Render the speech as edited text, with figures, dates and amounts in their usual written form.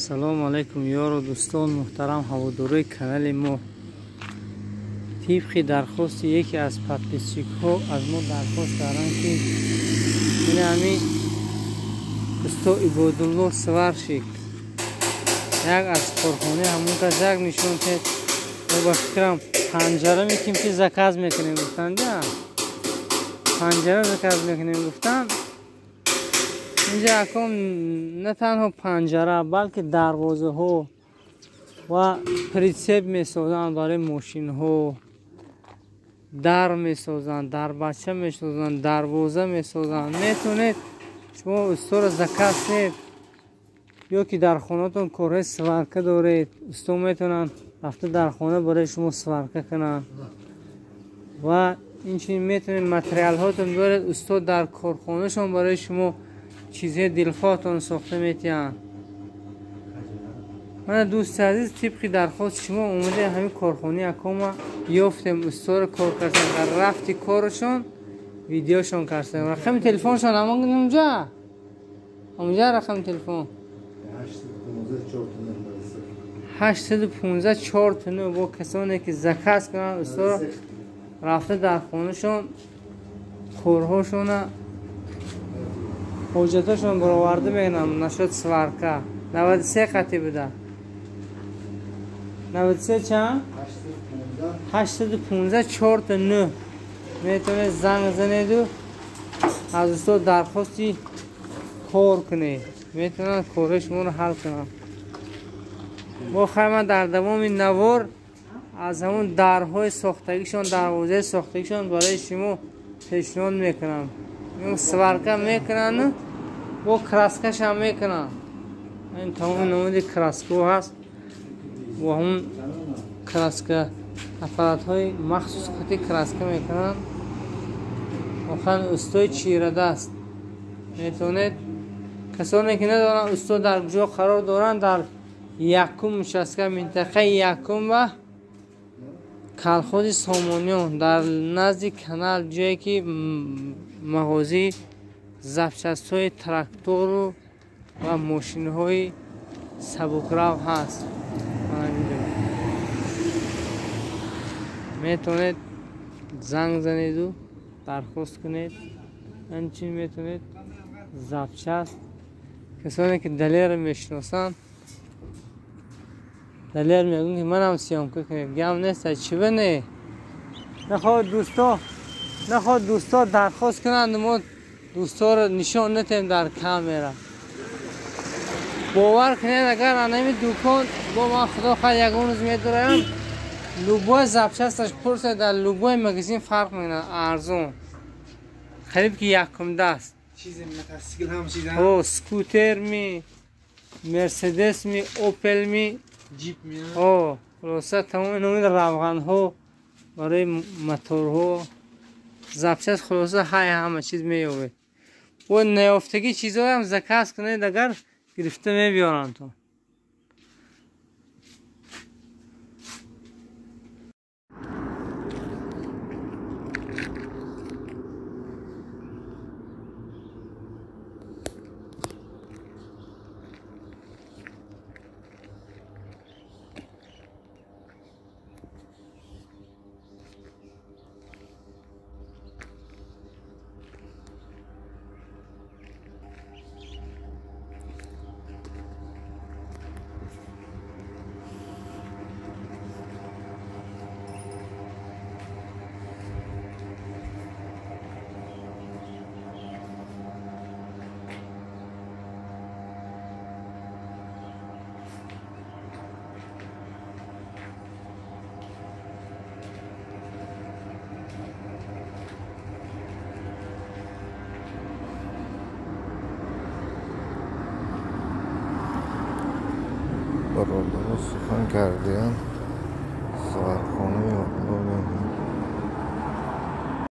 Салому алайкум ёру дӯстон, муҳтарам ҳаводорои канали мо. Тибқи дархости яке аз подписчикҳо аз мо дархост карданд, ки ин ҳамин усто Ибодулло сварщик як аз корхонаи ҳамон кас як нишон тед. Мо ба фикрам панҷара мекунем, ки заказ мекунем гуфтанд, панҷара заказ мекунем гуфтанд. Инҷа аком на танҳо панҷара, балки дарвозаҳо ва прицеп месозанд барои мошинҳо, дар месозанд, дарбача месозанд, дарвоза месозанд. Метавонед шумо усторо заказ кунед ё ки дар хонатон корҳои сварка доред, усто метавонанд рафта дар хона барои шумо сварка кунанд. Ва инчунин метавонед материалҳотон биёред, усто дар корхонашон барои шумо чизҳои дилхоҳтон сохта метиҳанд. Мана дӯсти азиз, тибқи дархости шумо омада ҳамин корхонаи акома ёфтем, усторо кор кардем, дар рафти корашон видеошон кардем. Рақами телефоншон ҳамон унҷа, ҳамонҷа рақами телефон 815 4 бо касоне ки заказ кунанд, усторо рафта дар хонашон корҳошона ҳоҷаташон бароварда мекунам. Нашуд сварка 93 қати буда, 93 чанд? 815 4 метавонед занг занеду аз устод дархости кор кунед, метавонанд корҳои шуморо ҳал кунанд. Бо хайр, ман дар давоми навор аз ҳамон дарҳои сохтагишон, дарвозаи сохтагишон барои шумо пешниҳод мекунам. Сварка мекунанд, бо краскашам мекунанд. Ин тамоми намуди краскаҳо ҳаст, бо ҳамон краска аппаратҳои махсус қати краска мекунанд. Воқеан устои чирадаст. Метавонед касоне ки надонанд усто дар куҷо қарор доранд, дар якум участка, минтақаи якум ва колхози Сомониён, дар назди канал, ҷое ки мағозаи запчастҳои трактору ва мошинҳои сабукрав ҳаст. Метавонед занг занеду дархост кунед. Ҳамчунин метавонед запчаст, касоне ки Далерро мешиносанд, Далер мегӯяд ки манам съёмка кунед, гап нест, чӣ ба не? Нахоҳад дӯсто дархост кунанд, мо дӯсторо нишон натем дар камера. Бовар кунед, агар анами дукон бо ман худо хоҳад ягон рӯз медураям, любой запчасташ пурсед, дар любой магазин фарқ мекунад, арзон, қариб ки якумдаст. Скутер ми, Мерседес ми, Опел ми, хулоса тамоми намуди равғанҳо барои моторҳо, запчаст, хулоса ҳай ҳама чиз меёбед. Бо наёфтагӣ чизҳоям заказ кунед, агар гирифта мебиёранд то. Бародаро сухан кардиям, свархонаи